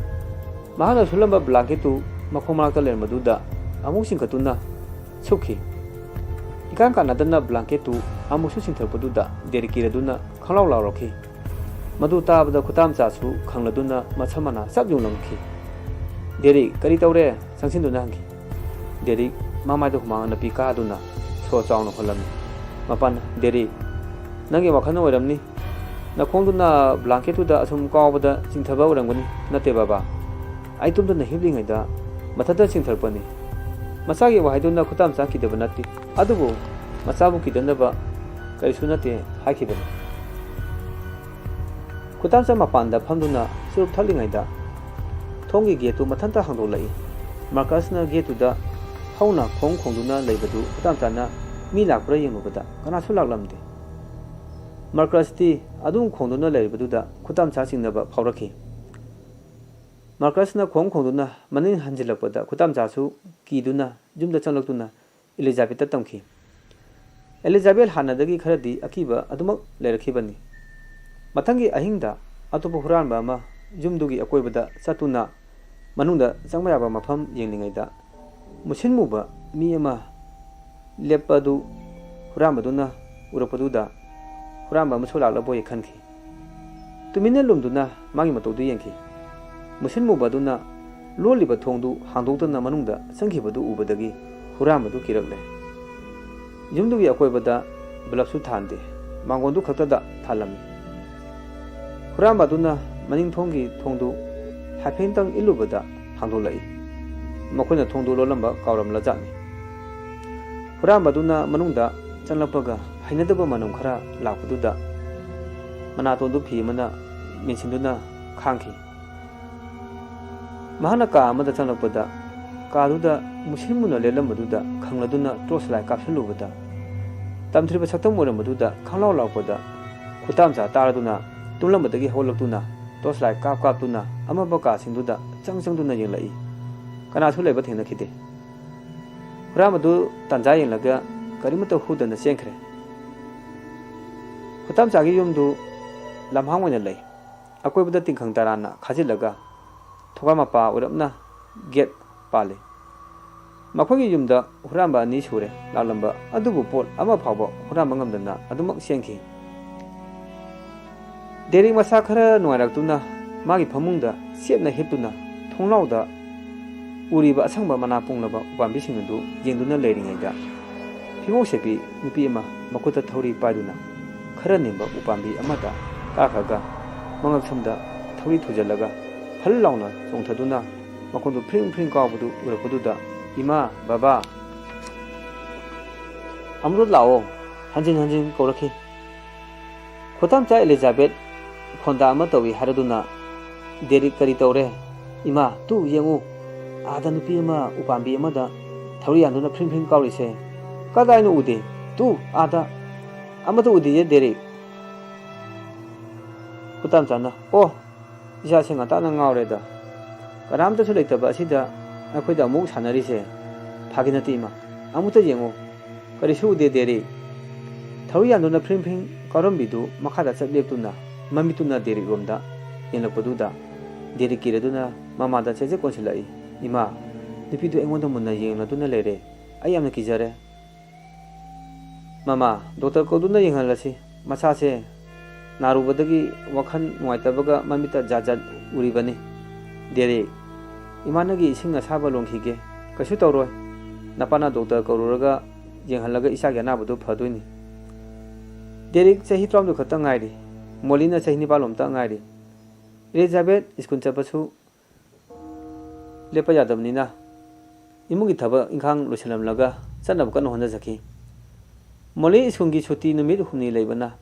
ꯃꯍꯥꯛꯅ ꯁꯨꯞꯂꯝꯕ ꯕ꯭ꯂꯥꯡꯀꯦꯠꯇꯨ ꯃꯈꯣꯡ ꯃꯅꯥꯛꯇ ꯂꯩꯔꯝꯕꯗꯨꯗ ꯑꯃꯨꯛ ꯆꯤꯡꯈꯠꯇꯨꯅ ꯁꯨꯞꯈꯤ꯫ ꯏꯀꯥꯟ ꯀꯥꯟꯅꯗꯅ ꯕ꯭ꯂꯥꯡꯀꯦꯠꯇꯨ ꯑꯃꯨꯛꯁꯨ ꯆꯤꯡꯊꯔꯛꯄꯗꯨꯗ ꯗꯦꯔꯤꯛ ꯀꯤꯔꯗꯨꯅ ꯈꯪꯂꯥꯎ ꯂꯥꯎꯔꯛꯈꯤ꯫ ꯃꯗꯨ ꯇꯥꯕꯗ ꯈꯨꯇꯥꯝꯆꯥꯁꯨ ꯈꯪꯂꯗꯨꯅ ꯃꯁꯝ ꯃꯅꯥ ꯆꯞ ꯌꯨꯡꯂꯝꯈꯤ꯫ "ꯗꯦꯔꯤꯛ, ꯀꯔꯤ ꯇꯧꯔꯦ?" ꯆꯪꯁꯤꯟꯗꯨꯅ ꯍꯪꯈꯤ꯫ ꯗꯦꯔꯤꯛ ꯃꯃꯥꯏꯗ ꯍꯨꯃꯥꯡ ꯑꯅꯞꯄꯤ ꯀꯥꯗꯨꯅ ꯁꯣꯔ ꯆꯥꯎꯅ ꯍꯣꯜꯂꯝꯃꯤ꯫ ꯃꯄꯥꯟ, "ꯗꯦꯔꯤꯛ, ꯅꯪꯒꯤ ꯋꯥꯈꯜꯅ ꯑꯣꯏꯔꯝꯅꯤ꯫ ꯅꯈꯣꯡꯗꯨꯅ ꯕ꯭ꯂꯥꯡꯀꯦꯠꯇꯨꯗ ꯑꯁꯨꯝ ꯀꯥꯎꯕꯗ ꯆꯤꯡꯊꯕ ꯑꯣꯏꯔꯝꯒꯅꯤ, ꯅꯠꯇꯦ ꯕꯥꯕꯥ? ꯑꯩ ꯇꯨꯝꯗꯨꯅ ꯍꯤꯞꯂꯤꯉꯩꯗ ꯃꯊꯟꯇ ꯆꯤꯡꯊꯔꯛꯄꯅꯤ꯫" ꯃꯆꯥꯒꯤ ꯋꯥꯍꯩꯗꯨꯅ ꯈꯨꯇꯥꯝꯆꯥ ꯀꯤꯗꯕ ꯅꯠꯇꯦ, ꯑꯗꯨꯕꯨ ꯃꯆꯥꯕꯨ ꯀꯤꯗꯅꯕ ꯀꯔꯤꯁꯨ ꯅꯠꯇꯦ ꯍꯥꯏꯈꯤꯕꯅꯤ꯫ ꯈꯨꯇꯥꯝꯆꯥ ꯃꯄꯥꯟꯗ ꯐꯝꯗꯨꯅ ꯆꯨꯔꯨꯞ ꯊꯛꯂꯤꯉꯩꯗ ꯊꯣꯡꯒꯤ ꯒꯦꯠꯇꯨ ꯃꯊꯟꯇ ꯍꯥꯡꯗꯣꯛꯂꯛꯏ꯫ ꯃꯥꯔꯀꯁꯅ ꯒꯦꯠꯇꯨꯗ ꯍꯧꯅ ꯈꯣꯡ ꯈꯣꯡꯗꯨꯅ ꯂꯩꯕꯗꯨ ꯈꯨꯇꯥꯝꯆꯥꯅ ꯃꯤ ꯂꯥꯛꯄ꯭ꯔꯥ ꯌꯦꯡꯂꯨꯕꯗ ꯀꯅꯥꯁꯨ ꯂꯥꯛꯂꯝꯗꯦ꯫ ꯃꯥꯔꯀꯁꯇꯤ ꯑꯗꯨꯝ ꯈꯣꯡꯗꯨꯅ ꯂꯩꯔꯤꯕꯗꯨꯗ ꯈꯨꯇꯥꯝꯆꯥ ꯆꯤꯡꯅꯕ ꯐꯥꯎꯔꯛꯈꯤ꯫ ꯃꯥꯔꯀꯁꯅ ꯈꯣꯡ ꯈꯣꯡꯗꯨꯅ ꯃꯅꯤꯡ ꯍꯟꯖꯤꯜꯂꯛꯄꯗ ꯈꯨꯇꯥꯝꯆꯥꯁꯨ ꯀꯤꯗꯨꯅ ꯌꯨꯝꯗ ꯆꯪꯂꯛꯇꯨꯅ ꯑꯦꯂꯤꯖꯥꯕꯦꯠꯇ ꯇꯝꯈꯤ꯫ ꯑꯦꯂꯤꯖꯥꯕꯦꯠ ꯍꯥꯟꯅꯗꯒꯤ ꯈꯔꯗꯤ ꯑꯀꯤꯕ ꯑꯗꯨꯃꯛ ꯂꯩꯔꯛꯈꯤꯕꯅꯤ꯫ ꯃꯊꯪꯒꯤ ꯑꯍꯤꯡꯗ ꯑꯇꯣꯞꯄ ꯍꯨꯔꯥꯟꯕ ꯑꯃ ꯌꯨꯝꯗꯨꯒꯤ ꯑꯀꯣꯏꯕꯗ ꯆꯠꯇꯨꯅ ꯃꯅꯨꯡꯗ ꯆꯪꯕ ꯌꯥꯕ ꯃꯐꯝ ꯌꯦꯡꯂꯤꯉꯩꯗ ꯃꯨꯁꯤꯟ ꯃꯨꯕ ꯃꯤ ꯑꯃ ꯂꯦꯞꯄꯗꯨ ꯍꯨꯔꯥꯟꯕꯗꯨꯅ ꯎꯔꯛꯄꯗꯨꯗ ꯍꯨꯔꯥꯟꯕ ꯑꯃꯁꯨ ꯂꯥꯛꯂꯕꯣꯏ ꯈꯟꯈꯤ꯫ ꯇꯨꯃꯤꯟꯅ ꯂꯨꯝꯗꯨꯅ ꯃꯥꯒꯤ ꯃꯇꯧꯗꯨ ꯌꯦꯡꯈꯤ꯫ ꯃꯨꯁꯤꯟ ꯃꯨꯕ ꯑꯗꯨꯅ ꯂꯣꯜꯂꯤꯕ ꯊꯣꯡꯗꯨ ꯍꯥꯡꯗꯣꯛꯇꯨꯅ ꯃꯅꯨꯡꯗ ꯆꯪꯈꯤꯕꯗꯨ ꯎꯕꯗꯒꯤ ꯍꯨꯔꯥꯟꯕꯗꯨ ꯀꯤꯔꯛꯂꯦ꯫ ꯌꯨꯝꯗꯨꯒꯤ ꯑꯀꯣꯏꯕꯗ ꯕꯂꯞꯁꯨ ꯊꯥꯟꯗꯦ, ꯃꯥꯡꯒꯣꯟꯗꯨ ꯈꯛꯇꯗ ꯊꯥꯜꯂꯝꯃꯤ꯫ ꯍꯨꯔꯥꯟꯕ ꯑꯗꯨꯅ ꯃꯅꯤꯡ ꯊꯣꯡꯒꯤ ꯊꯣꯡꯗꯨ ꯍꯥꯏꯐꯦꯠꯇꯪ ꯏꯜꯂꯨꯕꯗ ꯍꯥꯡꯗꯣꯛꯂꯛꯏ꯫ ꯃꯈꯣꯏꯅ ꯊꯣꯡꯗꯨ ꯂꯣꯜꯂꯝꯕ ꯀꯥꯎꯔꯝꯂꯖꯥꯠꯅꯤ꯫ ꯍꯨꯔꯥꯟꯕꯗꯨꯅ ꯃꯅꯨꯡꯗ ꯆꯪꯂꯛꯄꯒ ꯍꯩꯅꯗꯕ ꯃꯅꯝ ꯈꯔ ꯂꯥꯛꯄꯗꯨꯗ ꯃꯅꯥꯇꯣꯟꯗꯨ ꯐꯤ ꯑꯃꯅ ꯃꯦꯟꯁꯤꯟꯗꯨꯅ ꯈꯥꯡꯈꯤ꯫ ꯃꯍꯥꯛꯅ ꯀꯥ ꯑꯃꯗ ꯆꯪꯂꯛꯄꯗ ꯀꯥꯗꯨꯗ ꯃꯨꯁꯤꯟ ꯃꯨꯅ ꯂꯦꯞꯂꯝꯕꯗꯨꯗ ꯈꯪꯂꯗꯨꯅ ꯇꯣꯔꯆ ꯂꯥꯏꯠ ꯀꯥꯞꯁꯤꯜꯂꯨꯕꯗ ꯇꯝꯊ꯭ꯔꯤꯕ ꯁꯛꯇꯝ ꯑꯣꯏꯔꯝꯕꯗꯨꯗ ꯈꯪꯂꯥꯎ ꯂꯥꯎꯔꯛꯄꯗ ꯈꯨꯇꯥꯝꯆꯥ ꯇꯥꯔꯗꯨꯅ ꯇꯨꯝꯂꯝꯕꯗꯒꯤ ꯍꯧꯒꯠꯂꯛꯇꯨꯅ ꯇꯣꯔꯆ ꯂꯥꯏꯠ ꯀꯥꯞ ꯀꯥꯞꯇꯨꯅ ꯑꯃꯝꯕ ꯀꯥꯁꯤꯡꯗꯨꯗ ꯆꯪ ꯆꯪꯗꯨꯅ ꯌꯦꯡꯂꯛꯏ꯫ ꯀꯅꯥꯁꯨ ꯂꯩꯕ ꯊꯦꯡꯅꯈꯤꯗꯦ꯫ ꯍꯨꯔꯥꯟꯕꯗꯨ ꯇꯥꯟꯖꯥ ꯌꯦꯡꯂꯒ ꯀꯔꯤꯃꯠꯇ ꯍꯨꯗꯅ ꯆꯦꯟꯈ꯭ꯔꯦ꯫ ꯈꯨꯇꯥꯝꯆꯥꯒꯤ ꯌꯨꯝꯗꯨ ꯂꯝꯍꯥꯡ ꯑꯣꯏꯅ ꯂꯩ꯫ ꯑꯀꯣꯏꯕꯗ ꯇꯤꯡꯈꯪ ꯇꯔꯥꯅ ꯈꯥꯖꯤꯜꯂꯒ ꯊꯣꯡꯒꯥꯜ ꯃꯄꯥ ꯑꯣꯏꯔꯞꯅ ꯒꯦꯠ ꯄꯥꯜꯂꯤ꯫ ꯃꯈꯣꯏꯒꯤ ꯌꯨꯝꯗ ꯍꯨꯔꯥꯟꯕ ꯑꯅꯤ ꯁꯨꯔꯦ ꯂꯥꯛꯂꯝꯕ, ꯑꯗꯨꯕꯨ ꯄꯣꯠ ꯑꯃ ꯐꯥꯎꯕ ꯍꯨꯔꯥꯟꯕ ꯉꯝꯗꯅ ꯑꯗꯨꯃꯛ ꯆꯦꯟꯈꯤ꯫ ꯗꯦꯔꯤꯛ ꯃꯁꯥ ꯈꯔ ꯅꯨꯡꯉꯥꯏꯔꯛꯇꯨꯅ ꯃꯥꯒꯤ ꯐꯃꯨꯡꯗ ꯆꯦꯠꯅ ꯍꯤꯞꯇꯨꯅ ꯊꯣꯡꯅꯥꯎꯗ ꯎꯔꯤꯕ ꯑꯁꯪꯕ ꯃꯅꯥ ꯄꯨꯡꯂꯕ ꯎꯄꯥꯝꯕꯤꯁꯤꯡ ꯑꯗꯨ ꯌꯦꯡꯗꯨꯅ ꯂꯩꯔꯤꯉꯩꯗ ꯐꯤꯉꯧ ꯁꯦꯠꯄꯤ ꯅꯨꯄꯤ ꯑꯃ ꯃꯈꯨꯠꯇ ꯊꯧꯔꯤ ꯄꯥꯏꯗꯨꯅ ꯈꯔ ꯅꯦꯝꯕ ꯎꯄꯥꯝꯕꯤ ꯑꯃꯗ ꯀꯥꯈ꯭ꯔꯒ ꯃꯉꯛꯁꯝꯗ ꯊꯧꯔꯤ ꯊꯨꯖꯜꯂꯒ ꯐꯜ ꯂꯥꯎꯅ ꯆꯣꯡꯊꯗꯨꯅ ꯃꯈꯣꯡꯗꯨ ꯐ꯭ꯔꯤꯡ ꯐ꯭ꯔꯤꯡ ꯀꯥꯎꯕꯗꯨ ꯎꯔꯛꯄꯗꯨꯗ, "ꯏꯃꯥ, ꯕꯕꯥ, ꯑꯃꯨꯛꯇ ꯂꯥꯛꯑꯣ," ꯍꯟꯖꯤꯟ ꯍꯟꯖꯤꯟ ꯀꯧꯔꯛꯈꯤ꯫ ꯈꯨꯇꯥꯝꯆꯥ ꯑꯦꯂꯤꯖꯥꯕꯦꯠ ꯈꯣꯟꯗꯥ ꯑꯃ ꯇꯧꯏ ꯍꯥꯏꯔꯗꯨꯅ, "ꯗꯦꯔꯤꯛ, ꯀꯔꯤ ꯇꯧꯔꯦ?" "ꯏꯃꯥ, ꯇꯨ ꯌꯦꯡꯉꯨ, ꯑꯥꯗ ꯅꯨꯄꯤ ꯑꯃ ꯎꯄꯥꯝꯕꯤ ꯑꯃꯗ ꯊꯧꯔꯤ ꯌꯥꯟꯗꯨꯅ ꯐ꯭ꯔꯤꯡ ꯐ꯭ꯔꯤꯡ ꯀꯥꯎꯔꯤꯁꯦ꯫ ꯀꯗꯥꯏꯅꯣ ꯎꯗꯦ? ꯇꯨ, ꯑꯥꯗ꯫ ꯑꯃꯠꯇ ꯎꯗꯤꯌꯦ, ꯗꯦꯔꯤꯛ꯫" ꯈꯨꯇꯥꯝꯆꯥꯅ, "ꯑꯣ, ꯏꯆꯥꯁꯦ ꯉꯟꯇꯥꯅ ꯉꯥꯎꯔꯦꯗ꯫ ꯀꯅꯥꯝꯇꯁꯨ ꯂꯩꯇꯕ ꯑꯁꯤꯗ ꯑꯩꯈꯣꯏꯗ ꯑꯃꯨꯛ ꯁꯥꯟꯅꯔꯤꯁꯦ ꯐꯥꯒꯤ ꯅꯠꯇꯦ ꯏꯃꯥ꯫ ꯑꯃꯨꯛꯇ ꯌꯦꯡꯉꯨ, ꯀꯔꯤꯁꯨ ꯎꯗꯦ ꯗꯦꯔꯤꯛ꯫ ꯊꯧꯔꯤ ꯌꯥꯟꯗꯨꯅ ꯐ꯭ꯔꯤꯡ ꯐ꯭ꯔꯤꯡ ꯀꯥꯎꯔꯝꯕꯤꯗꯨ ꯃꯈꯥꯗ ꯆꯞ ꯂꯦꯞꯇꯨꯅ ꯃꯃꯤꯠꯇꯨꯅ ꯗꯦꯔꯤꯛ ꯔꯣꯝꯗ ꯌꯦꯡꯂꯛꯄꯗꯨꯗ ꯗꯦꯔꯤꯛ ꯀꯤꯔꯗꯨꯅ ꯃꯃꯥꯗ ꯆꯦꯠ ꯆꯦꯠ ꯀꯣꯟꯁꯤꯜꯂꯛꯏ꯫ "ꯏꯃꯥ, ꯅꯨꯄꯤꯗꯨ ꯑꯩꯉꯣꯟꯗ ꯃꯨꯟꯅ ꯌꯦꯡꯂꯗꯨꯅ ꯂꯩꯔꯦ꯫ ꯑꯩ ꯌꯥꯝꯅ ꯀꯤꯖꯔꯦ꯫ ꯃꯃꯥ, ꯗꯣꯛꯇꯔ ꯀꯧꯗꯨꯅ ꯌꯦꯡꯍꯜꯂꯁꯤ꯫ ꯃꯁꯥꯁꯦ ꯅꯥꯔꯨꯕꯗꯒꯤ ꯋꯥꯈꯜ ꯅꯨꯡꯉꯥꯏꯇꯕꯒ ꯃꯃꯤꯠꯇ ꯖꯥꯠ ꯖꯥꯠ ꯎꯔꯤꯕꯅꯤ꯫ ꯗꯦꯔꯤꯛ, ꯏꯃꯥꯅꯒꯤ ꯏꯁꯤꯡ ꯑꯁꯥꯕ ꯂꯣꯟꯈꯤꯒꯦ꯫ ꯀꯩꯁꯨ ꯇꯧꯔꯣꯏ꯫ ꯅꯄꯥꯅ ꯗꯣꯛꯇꯔ ꯀꯧꯔꯨꯔꯒ ꯌꯦꯡꯍꯜꯂꯒ ꯏꯆꯥꯒꯤ ꯑꯅꯥꯕꯗꯨ ꯐꯗꯣꯏꯅꯤ꯫" ꯗꯦꯔꯤꯛ ꯆꯍꯤ ꯇꯔꯥꯍꯨꯝꯗꯣꯏ ꯈꯛꯇ ꯉꯥꯏꯔꯤ꯫ ꯃꯣꯂꯤꯅ ꯆꯍꯤ ꯅꯤꯄꯥꯟ ꯂꯣꯝꯇ ꯉꯥꯏꯔꯤ꯫ ꯏꯂꯤꯖꯥꯕꯦꯠ ꯁ꯭ꯀꯨꯜ ꯆꯠꯄꯁꯨ ꯂꯦꯞꯄ ꯌꯥꯗꯕꯅꯤꯅ ꯏꯃꯨꯡꯒꯤ ꯊꯕꯛ ꯏꯪꯈꯥꯡ ꯂꯣꯏꯁꯤꯜꯂꯝꯂꯒ ꯆꯠꯅꯕ ꯀꯟꯅ ꯍꯣꯠꯅꯖꯈꯤ꯫ ꯃꯣꯂꯤ ꯁ꯭ꯀꯨꯜꯒꯤ ꯁꯨꯇꯤ ꯅꯨꯃꯤꯠ ꯍꯨꯝꯅꯤ ꯂꯩꯕꯅ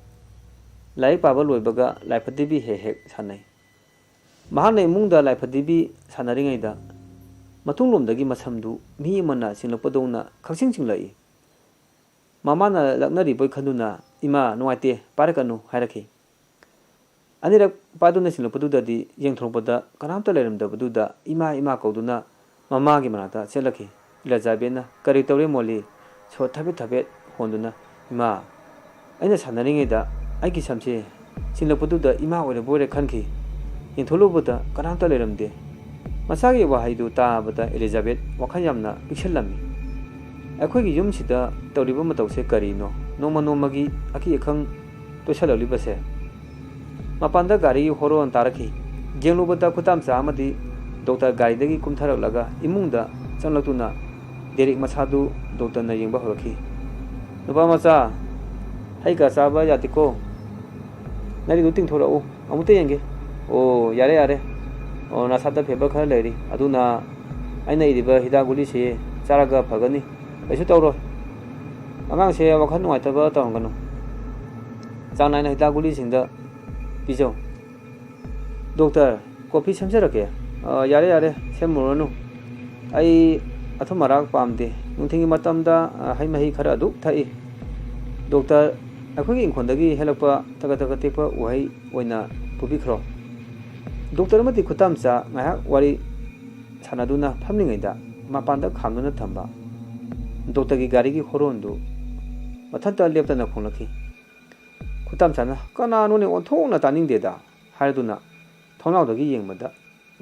ꯂꯥꯏꯔꯤꯛ ꯄꯥꯕ ꯂꯣꯏꯕꯒ ꯂꯥꯏꯐ ꯇꯤꯚꯤ ꯍꯦꯛ ꯍꯦꯛ ꯁꯥꯟꯅꯩ꯫ ꯃꯍꯥꯛꯅ ꯏꯃꯨꯡꯗ ꯂꯥꯏꯐ ꯇꯤꯚꯤ ꯁꯥꯟꯅꯔꯤꯉꯩꯗ ꯃꯇꯨꯡꯂꯣꯝꯗꯒꯤ ꯃꯁꯝꯗꯨ ꯃꯤ ꯑꯃꯅ ꯆꯤꯡꯂꯛꯄꯗꯧꯅ ꯈꯪꯆꯤꯡ ꯆꯤꯡꯂꯛꯏ꯫ ꯃꯃꯥꯅ ꯂꯛꯅꯔꯤꯕꯣꯏ ꯈꯟꯗꯨꯅ, "ꯏꯃꯥ, ꯅꯨꯡꯉꯥꯏꯇꯦ, ꯄꯥꯏꯔꯛꯀꯅꯨ" ꯍꯥꯏꯔꯛꯈꯤ꯫ ꯑꯅꯤꯔꯛ ꯄꯥꯏꯗꯨꯅ ꯆꯤꯡꯂꯛꯄꯗꯨꯗꯗꯤ ꯌꯦꯡꯊꯣꯔꯛꯄꯗ ꯀꯅꯥꯝꯇ ꯂꯩꯔꯝꯗꯕꯗꯨꯗ ꯏꯃꯥ, ꯏꯃꯥ ꯀꯧꯗꯨꯅ ꯃꯃꯥꯒꯤ ꯃꯅꯥꯛꯇ ꯆꯦꯜꯂꯛꯈꯤ꯫ ꯏꯂꯤꯖꯥꯕꯦꯠꯅ, "ꯀꯔꯤ ꯇꯧꯔꯦ ꯃꯣꯂꯤ?" ꯁꯣꯔ ꯊꯕꯦꯠ ꯊꯕꯦꯠ ꯍꯣꯟꯗꯨꯅ, "ꯏꯃꯥ, ꯑꯩꯅ ꯁꯥꯟꯅꯔꯤꯉꯩꯗ ꯑꯩꯒꯤ ꯁꯝꯁꯦ ꯆꯤꯡꯂꯛꯄꯗꯨꯗ ꯏꯃꯥ ꯑꯣꯏꯔꯕꯣꯏꯔꯦ ꯈꯟꯈꯤ꯫ ꯌꯦꯡꯊꯣꯛꯂꯨꯕꯗ ꯀꯅꯥꯝꯇ ꯂꯩꯔꯝꯗꯦ꯫" ꯃꯆꯥꯒꯤ ꯋꯥꯍꯩꯗꯨ ꯇꯥꯕꯗ ꯏꯂꯤꯖꯥꯕꯦꯠ ꯋꯥꯈꯜ ꯌꯥꯝꯅ ꯄꯤꯛꯁꯜꯂꯝꯃꯤ꯫ ꯑꯩꯈꯣꯏꯒꯤ ꯌꯨꯝꯁꯤꯗ ꯇꯧꯔꯤꯕ ꯃꯇꯧꯁꯦ ꯀꯔꯤꯅꯣ? ꯅꯣꯡꯃ ꯅꯣꯡꯃꯒꯤ ꯑꯀꯤ ꯑꯈꯪ ꯇꯣꯏꯁꯜꯂꯛꯂꯤꯕꯁꯦ꯫ ꯃꯄꯥꯟꯗ ꯒꯥꯔꯤꯒꯤ ꯍꯣꯔꯣꯟ ꯇꯥꯔꯛꯈꯤ꯫ ꯌꯦꯡꯂꯨꯕꯗ ꯈꯨꯠꯇꯥꯝꯆꯥ ꯑꯃꯗꯤ ꯗꯣꯛꯇꯔ ꯒꯥꯔꯤꯗꯒꯤ ꯀꯨꯝꯊꯔꯛꯂꯒ ꯏꯃꯨꯡꯗ ꯆꯪꯂꯛꯇꯨꯅ ꯗꯦꯔꯤꯛ ꯃꯁꯥꯗꯨ ꯗꯣꯛꯇꯔꯅ ꯌꯦꯡꯕ ꯍꯧꯔꯛꯈꯤ꯫ "ꯅꯨꯄꯥ ꯃꯆꯥ, ꯍꯩ ꯀꯥ ꯆꯥꯕ ꯌꯥꯗꯦꯀꯣ꯫ ꯅꯥꯔꯤꯗꯨ ꯇꯤꯡꯊꯣꯔꯛꯎ, ꯑꯃꯨꯛꯇ ꯌꯦꯡꯒꯦ꯫" "ꯑꯣ, ꯌꯥꯔꯦ, ꯌꯥꯔꯦ꯫ ꯑꯣ, ꯅꯁꯥꯗ ꯐꯦꯕꯔ ꯈꯔ ꯂꯩꯔꯤ, ꯑꯗꯨꯅ ꯑꯩꯅ ꯏꯔꯤꯕ ꯍꯤꯗꯥꯛ ꯒꯨꯂꯤꯁꯤ ꯆꯥꯔꯒ ꯐꯒꯅꯤ꯫ ꯀꯩꯁꯨ ꯇꯧꯔꯣꯏ꯫ ꯑꯉꯥꯡꯁꯦ ꯋꯥꯈꯜ ꯅꯨꯡꯉꯥꯏꯇꯕ ꯇꯧꯍꯟꯒꯅꯨ꯫ ꯆꯥꯡ ꯅꯥꯏꯅ ꯍꯤꯗꯥꯛ ꯒꯨꯂꯤꯁꯤꯡꯗ ꯄꯤꯖꯧ꯫" "Doctor, coffee ꯁꯦꯝꯖꯔꯛꯀꯦ꯫" "ꯑ, ꯌꯥꯔꯦ, ꯌꯥꯔꯦ, ꯁꯦꯝꯃꯨꯔꯅꯨ꯫ ꯑꯩ ꯑꯊꯨꯝ ꯑꯔꯥꯛ ꯄꯥꯝꯗꯦ꯫ ꯅꯨꯡꯊꯤꯜꯒꯤ ꯃꯇꯝꯗ, ꯑ, ꯍꯩ ꯃꯍꯤ ꯈꯔ ꯑꯗꯨꯛ ꯊꯛꯏ꯫" "ꯗꯣꯛꯇꯔ, ꯑꯩꯈꯣꯏꯒꯤ ꯏꯪꯈꯣꯜꯗꯒꯤ ꯍꯦꯜꯂꯛꯄ ꯇꯒꯠ ꯇꯒꯠ ꯇꯦꯛꯄ ꯎꯍꯩ ꯑꯣꯏꯅ ꯄꯨꯕꯤꯈ꯭ꯔꯣ꯫" ꯗꯣꯛꯇꯔ ꯑꯃꯗꯤ ꯈꯨꯠꯇꯥꯝꯆꯥ ꯉꯥꯏꯍꯥꯛ ꯋꯥꯔꯤ ꯁꯥꯟꯅꯗꯨꯅ ꯐꯝꯂꯤꯉꯩꯗ ꯃꯄꯥꯟꯗ ꯈꯥꯝꯗꯨꯅ ꯊꯝꯕ ꯗꯣꯛꯇꯔꯒꯤ ꯒꯥꯔꯤꯒꯤ ꯍꯣꯔꯣꯟꯗꯨ ꯃꯊꯟꯇ ꯂꯦꯞꯇꯅ ꯈꯣꯡꯂꯛꯈꯤ꯫ ꯈꯨꯇꯥꯝꯆꯥꯅ "ꯀꯅꯥꯅꯣꯅꯦ ꯑꯣꯟꯊꯣꯛꯅ ꯇꯥꯅꯤꯡꯗꯦꯗ" ꯍꯥꯏꯔꯗꯨꯅ ꯊꯣꯡꯅꯥꯎꯗꯒꯤ ꯌꯦꯡꯕꯗ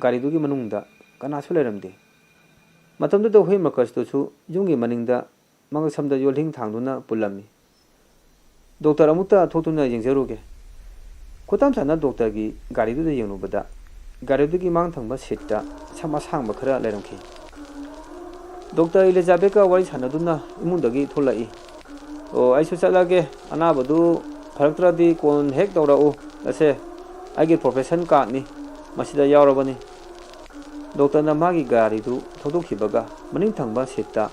ꯒꯥꯔꯤꯗꯨꯒꯤ ꯃꯅꯨꯡꯗ ꯀꯅꯥꯁꯨ ꯂꯩꯔꯝꯗꯦ꯫ ꯃꯇꯝꯗꯨꯗ ꯍꯨꯏ ꯃꯔꯀꯁꯇꯨꯁꯨ ꯌꯨꯝꯒꯤ ꯃꯅꯤꯡꯗ ꯃꯉꯛꯁꯝꯗ ꯌꯣꯜꯍꯤꯡ ꯊꯥꯡꯗꯨꯅ ꯄꯨꯜꯂꯝꯃꯤ꯫ "ꯗꯣꯛꯇꯔ ꯑꯃꯨꯛꯇ ꯊꯣꯛꯇꯨꯅ ꯌꯦꯡꯖꯔꯨꯒꯦ"꯫ ꯈꯨꯇꯥꯝꯆꯥꯅ ꯗꯣꯛꯇꯔꯒꯤ ꯒꯥꯔꯤꯗꯨꯗ ꯌꯦꯡꯂꯨꯕꯗ ꯒꯥꯔꯤꯗꯨꯒꯤ ꯃꯥꯡ ꯊꯪꯕ ꯁꯤꯠꯇ ꯁꯝ ꯑꯁꯥꯡꯕ ꯈꯔ ꯂꯩꯔꯝꯈꯤ꯫ ꯗꯣꯛꯇꯔ ꯏꯂꯤꯖꯥꯕꯦꯠꯀ ꯋꯥꯔꯤ ꯁꯥꯟꯅꯗꯨꯅ ꯏꯃꯨꯡꯗꯒꯤ ꯊꯣꯛꯂꯛꯏ꯫ "ꯑꯣ, ꯑꯩꯁꯨ ꯆꯠꯂꯒꯦ꯫ ꯑꯅꯥꯕꯗꯨ ꯐꯔꯛꯇ꯭ꯔꯗꯤ ꯀꯣꯟ ꯍꯦꯛ ꯇꯧꯔꯛꯎ꯫ ꯑꯁꯦ ꯑꯩꯒꯤ profession cardꯅꯤ꯫ ꯃꯁꯤꯗ ꯌꯥꯎꯔꯕꯅꯤ"꯫ ꯗꯣꯛꯇꯔꯅ ꯃꯥꯒꯤ ꯒꯥꯔꯤꯗꯨ ꯊꯧꯗꯣꯛꯈꯤꯕꯒ ꯃꯅꯤꯡ ꯊꯪꯕ ꯁꯤꯠꯇ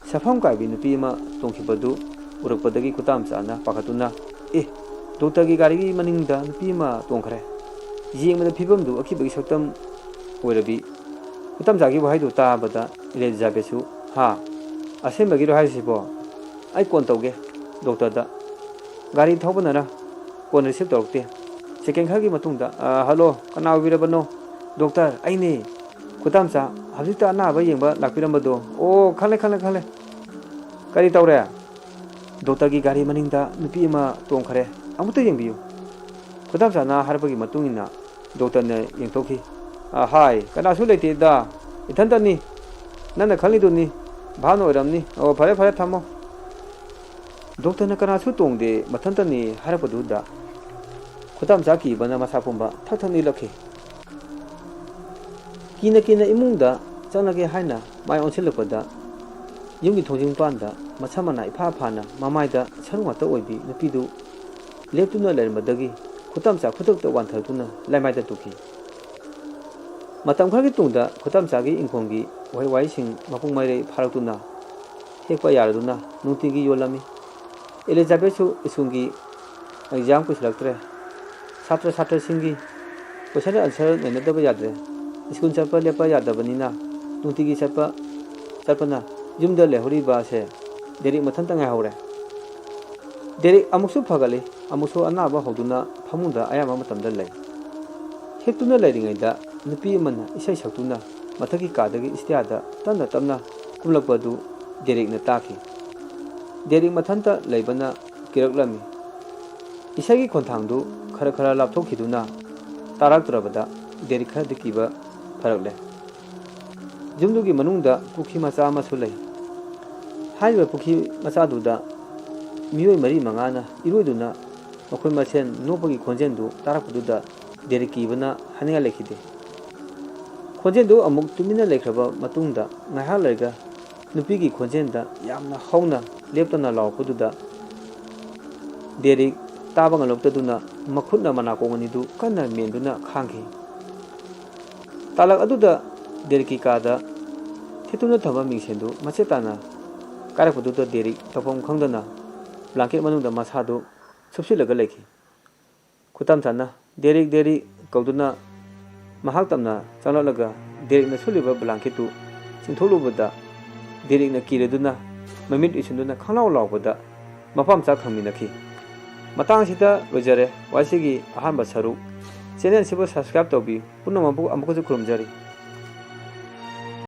ꯁꯥꯐꯝ ꯀꯥꯏꯕꯤ ꯅꯨꯄꯤ ꯑꯃ ꯇꯣꯡꯈꯤꯕꯗꯨ ꯎꯔꯛꯄꯗꯒꯤ ꯈꯨꯇꯥꯝꯆꯥꯅ ꯄꯥꯈꯠꯇꯨꯅ, "ꯑꯦ, ꯗꯣꯛꯇꯔꯒꯤ ꯒꯥꯔꯤꯒꯤ ꯃꯅꯤꯡꯗ ꯅꯨꯄꯤ ꯑꯃ ꯇꯣꯡꯈ꯭ꯔꯦ"꯫ ꯌꯦꯡꯕꯗ ꯐꯤꯕꯝꯗꯨ ꯑꯀꯤꯕꯒꯤ ꯁꯛꯇꯝ ꯑꯣꯏꯔꯕꯤ ꯈꯨꯇꯥꯝꯆꯥꯒꯤ ꯋꯥꯍꯩꯗꯨ ꯇꯥꯕꯗ ꯏꯂꯤꯖꯥꯕꯦꯠꯁꯨ, "ꯍꯥ? ꯑꯁꯦꯡꯕꯒꯤꯔꯣ ꯍꯥꯏꯔꯤꯁꯤꯕꯣ? ꯑꯩ ꯀꯣꯟ ꯇꯧꯒꯦ ꯗꯣꯛꯇꯔꯗ꯫ ꯒꯥꯔꯤ ꯊꯧꯕꯅꯔ ꯀꯣꯟ receive ꯇꯧꯔꯛꯇꯦ"꯫ ꯁꯦꯀꯦꯟ ꯈꯔꯒꯤ ꯃꯇꯨꯡꯗ, "ꯑ, ꯍꯜꯂꯣ, ꯀꯅꯥ ꯑꯣꯏꯕꯤꯔꯕꯅꯣ?" "ꯗꯣꯛꯇꯔ, ꯑꯩꯅꯦ꯫ ꯈꯨꯇꯥꯝꯆꯥ, ꯍꯧꯖꯤꯛꯇ ꯑꯅꯥꯕ ꯌꯦꯡꯕ ꯂꯥꯛꯄꯤꯔꯝꯕꯗꯣ"꯫ "ꯑꯣ, ꯈꯪꯂꯦ, ꯈꯪꯂꯦ, ꯈꯪꯂꯦ꯫ ꯀꯔꯤ ꯇꯧꯔꯦ?" "ꯗꯣꯛꯇꯔꯒꯤ ꯒꯥꯔꯤ ꯃꯅꯤꯡꯗ ꯅꯨꯄꯤ ꯑꯃ ꯇꯣꯡꯈꯔꯦ꯫ ꯑꯃꯨꯛꯇ ꯌꯦꯡꯕꯤꯌꯨ"꯫ ꯈꯨꯗꯥꯝꯆꯥꯅ ꯍꯥꯏꯔꯛꯄꯒꯤ ꯃꯇꯨꯡ ꯏꯟꯅ ꯗꯣꯛꯇꯔꯅ ꯌꯦꯡꯊꯣꯛꯈꯤ꯫ "ꯑ, ꯍꯥꯏ, ꯀꯅꯥꯁꯨ ꯂꯩꯇꯦꯗ, ꯏꯊꯟꯇꯅꯤ꯫ ꯅꯪꯅ ꯈꯪꯂꯤꯗꯨꯅꯤ, ꯚꯥꯞꯅ ꯑꯣꯏꯔꯝꯅꯤ꯫ ꯑꯣ, ꯐꯔꯦ, ꯐꯔꯦ, ꯊꯝꯃꯣ"꯫ ꯗꯣꯛꯇꯔꯅ "ꯀꯅꯥꯁꯨ ꯇꯣꯡꯗꯦ, ꯃꯊꯟꯇꯅꯤ" ꯍꯥꯏꯔꯛꯄꯗꯨꯗ ꯈꯨꯗꯥꯝꯆꯥ ꯀꯤꯕꯅ ꯃꯁꯥ ꯄꯨꯝꯕ ꯊꯛ ꯊꯛ ꯅꯤꯛꯂꯛꯈꯤ꯫ ꯀꯤꯅ ꯀꯤꯅ ꯏꯃꯨꯡꯗ ꯆꯪꯂꯒꯦ ꯍꯥꯏꯅ ꯃꯥꯏ ꯑꯣꯟꯁꯤꯜꯂꯛꯄꯗ, ꯌꯨꯝꯒꯤ ꯊꯣꯡꯖꯤꯟ ꯃꯄꯥꯟꯗ ꯃꯁꯝ ꯃꯅꯥ ꯏꯐꯥ ꯐꯥꯅ ꯃꯃꯥꯏꯗ ꯁꯔꯨ ꯉꯥꯛꯇ ꯑꯣꯏꯕꯤ ꯅꯨꯄꯤꯗꯨ ꯂꯦꯞꯇꯨꯅ ꯂꯩꯔꯝꯕꯗꯒꯤ ꯈꯨꯇꯥꯝꯆꯥ ꯈꯨꯗꯛꯇ ꯋꯥꯟꯊꯗꯨꯅ ꯂꯥꯏꯃꯥꯏꯗ ꯇꯨꯈꯤ꯫ ꯃꯇꯝ ꯈꯔꯒꯤ ꯇꯨꯡꯗ ꯈꯨꯇꯥꯝꯆꯥꯒꯤ ꯏꯪꯈꯣꯜꯒꯤ ꯎꯍꯩ ꯋꯥꯍꯩꯁꯤꯡ ꯃꯄꯨꯡ ꯃꯔꯩ ꯐꯥꯔꯛꯇꯨꯅ ꯍꯦꯛꯄ ꯌꯥꯔꯗꯨꯅ ꯅꯨꯡꯇꯤꯒꯤ ꯌꯣꯜꯂꯝꯃꯤ꯫ ꯑꯦꯂꯤꯖꯥꯕꯦꯠꯁꯨ ꯁ꯭ꯀꯨꯜꯒꯤ exam ꯀꯨꯏꯁꯤꯜꯂꯛꯇ꯭ꯔꯦ꯫ ꯁꯥꯇ꯭ꯔ ꯁꯥꯇ꯭ꯔꯁꯤꯡꯒꯤ question answer ꯅꯩꯅꯗꯕ ꯌꯥꯗ꯭ꯔꯦ꯫ ꯁ꯭ꯀꯨꯜ ꯆꯠꯄ ꯂꯦꯞꯄ ꯌꯥꯗꯕꯅꯤꯅ ꯅꯨꯡꯇꯤꯒꯤ ꯆꯠꯄ, ꯆꯠꯄꯅ ꯌꯨꯝꯗ ꯂꯩꯍꯧꯔꯤꯕ ꯑꯁꯦ ꯗꯦꯔꯤꯛ ꯃꯊꯟꯇ ꯉꯥꯏꯍꯧꯔꯦ꯫ ꯗꯦꯔꯤꯛ ꯑꯃꯨꯛꯁꯨ ꯐꯒꯠꯂꯤ, ꯑꯃꯨꯛꯁꯨ ꯑꯅꯥꯕ ꯍꯧꯗꯨꯅ ꯐꯃꯨꯡꯗ ꯑꯌꯥꯝꯕ ꯃꯇꯝꯗ ꯂꯩ꯫ ꯍꯤꯞꯇꯨꯅ ꯂꯩꯔꯤꯉꯩꯗ ꯅꯨꯄꯤ ꯑꯃꯅ ꯏꯁꯩ ꯁꯛꯇꯨꯅ ꯃꯊꯛꯀꯤ ꯀꯥꯗꯒꯤ ꯏꯁꯇꯤꯌꯥꯔꯗ ꯇꯞꯅ ꯇꯞꯅ ꯀꯨꯝꯂꯛꯄꯗꯨ ꯗꯦꯔꯤꯛꯅ ꯇꯥꯈꯤ꯫ ꯗꯦꯔꯤꯛ ꯃꯊꯟꯇ ꯂꯩꯕꯅ ꯀꯤꯔꯛꯂꯝꯃꯤ꯫ ꯏꯁꯩꯒꯤ ꯈꯣꯟꯊꯥꯡꯗꯨ ꯈꯔ ꯈꯔ ꯂꯥꯞꯊꯣꯛꯈꯤꯗꯨꯅ ꯇꯥꯔꯛꯇ꯭ꯔꯕꯗ ꯗꯦꯔꯤꯛ ꯈꯔꯗꯤ ꯀꯤꯕ ꯐꯔꯛꯂꯦ꯫ ꯌꯨꯝꯗꯨꯒꯤ ꯃꯅꯨꯡꯗ ꯄꯨꯈ꯭ꯔꯤ ꯃꯆꯥ ꯑꯃꯁꯨ ꯂꯩ꯫ ꯍꯥꯏꯔꯤꯕ ꯄꯨꯈ꯭ꯔꯤ ꯃꯆꯥꯗꯨꯗ ꯃꯤꯑꯣꯏ ꯃꯔꯤ ꯃꯉꯥꯅ ꯏꯔꯣꯏꯗꯨꯅ ꯃꯈꯣꯏ ꯃꯁꯦꯟ ꯅꯣꯛꯄꯒꯤ ꯈꯣꯟꯖꯦꯜꯗꯨ ꯇꯥꯔꯛꯄꯗꯨꯗ ꯗꯦꯔꯤꯛ ꯀꯤꯕꯅ ꯍꯥꯏꯅꯤꯡꯉꯥꯏ ꯂꯩꯈꯤꯗꯦ꯫ ꯈꯣꯟꯖꯦꯜꯗꯨ ꯑꯃꯨꯛ ꯇꯨꯃꯤꯟꯅ ꯂꯩꯈ꯭ꯔꯕ ꯃꯇꯨꯡꯗ ꯉꯥꯏꯍꯥꯛ ꯂꯩꯔꯒ ꯅꯨꯄꯤꯒꯤ ꯈꯣꯟꯖꯦꯜꯗ ꯌꯥꯝꯅ ꯍꯧꯅ ꯂꯦꯞꯇꯅ ꯂꯥꯎꯔꯛꯄꯗꯨꯗ ꯗꯦꯔꯤꯛ ꯇꯥꯕ ꯉꯝꯂꯛꯇꯗꯨꯅ ꯃꯈꯨꯠꯅ ꯃꯅꯥꯀꯣꯡ ꯑꯅꯤꯗꯨ ꯀꯟꯅ ꯃꯦꯟꯗꯨꯅ ꯈꯥꯡꯈꯤ꯫ ꯇꯥꯂꯛ ꯑꯗꯨꯗ ꯗꯦꯔꯤꯛꯀꯤ ꯀꯥꯗ ꯊꯦꯠꯇꯨꯅ ꯊꯝꯕ ꯃꯤꯡꯁꯦꯟꯗꯨ ꯃꯆꯦꯠ ꯇꯥꯅ ꯀꯥꯏꯔꯛꯄꯗꯨꯗ ꯗꯦꯔꯤꯛ ꯇꯧꯐꯝ ꯈꯪꯗꯅ ꯕ꯭ꯂꯥꯡꯀꯦꯠ ꯃꯅꯨꯡꯗ ꯃꯁꯥꯗꯨ ꯁꯨꯞꯆꯤꯜꯂꯒ ꯂꯩꯈꯤ꯫ ꯈꯨꯠꯇꯝ ꯊꯥꯅ "ꯗꯦꯔꯤꯛ, ꯗꯦꯔꯤꯛ" ꯀꯧꯗꯨꯅ ꯃꯍꯥꯛ ꯇꯞꯅ ꯆꯪꯂꯛꯂꯒ ꯗꯦꯔꯤꯛꯅ ꯁꯨꯞꯂꯤꯕ ꯕ꯭ꯂꯥꯡꯀꯦꯠꯇꯨ ꯆꯤꯡꯊꯣꯛꯂꯨꯕꯗ ꯗꯦꯔꯤꯛꯅ ꯀꯤꯔꯗꯨꯅ ꯃꯃꯤꯠ ꯎꯏꯁꯤꯟꯗꯨꯅ ꯈꯪꯂꯥꯎ ꯂꯥꯎꯕꯗ ꯃꯄꯥꯝꯆꯥ ꯈꯪꯃꯤꯟꯅꯈꯤ꯫ ꯃꯇꯥꯡ ꯑꯁꯤꯗ ꯂꯣꯏꯖꯔꯦ ꯋꯥꯔꯤꯁꯤꯒꯤ ꯑꯍꯥꯟꯕ ꯁꯔꯨꯛ꯫ ꯆꯦꯅꯦꯜꯁꯤꯕꯨ subscribe ꯇꯧꯕꯤꯌꯨ꯫ ꯄꯨꯝꯅꯃꯛꯄꯨ ꯑꯃꯨꯛꯀꯁꯨ ꯈꯨꯔꯨꯝꯖꯔꯤ꯫